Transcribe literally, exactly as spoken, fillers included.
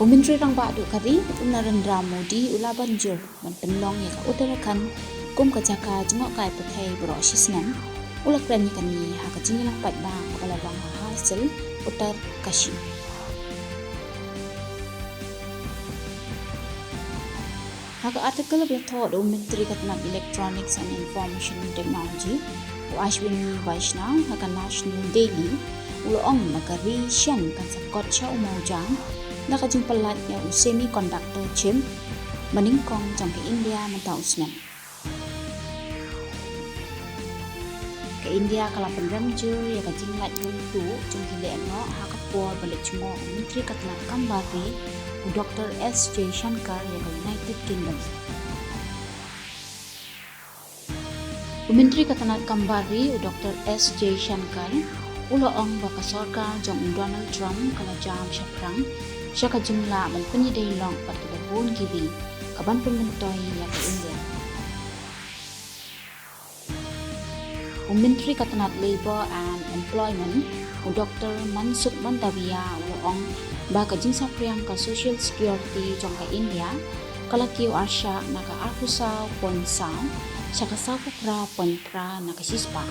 U Myntri Rangbah Duh ka ri, u Narendra Modi, u la ban jur ban pynlong ïa ka Uttarakhand kum ka jaka jngohkai pyrthei baroh shisnem, u la kren ïa kane ha ka jingïalang paidbah kaba la long ha Hassan, Uttarkashi. Ha ka article ba la thoh da u Myntri ka tnat Electronics and Information Technology, u Ashwini Vaishnaw, ha ka National Daily, u la ong ba ka ri Shan kan sa kot sha u mawjang da ka jingpyllait ïa u semiconductor chip ba nyngkong jong ka India mynta u snem. Ka India ka la pynrem jur ïa ka jinglait bynriew jong ki lehnoh ha ka por ba leit jngoh u Myntri ka tnat kam bar ri, u Doctor S Jaishankar, ïa ka United Kingdom. U Myntri ka tnat kam bar ri, u Doctor S Jaishankar, u la ong ba ka sorkar jong u Donald Trump ka la jam shaphrang sha ka jinglah ban pynïadei lok bad kiba bun ki ri ka ban pynmyntoi ïa ka India. U Myntri ka tnat Labour and Employment, u Doctor Mansukh Mandaviya, u la ong ba ka jingsaphriang ka Social Security jong ka India ka la kiew arshah na ka arphew saw point saw sha ka sawphew phra point phra na ka shispah.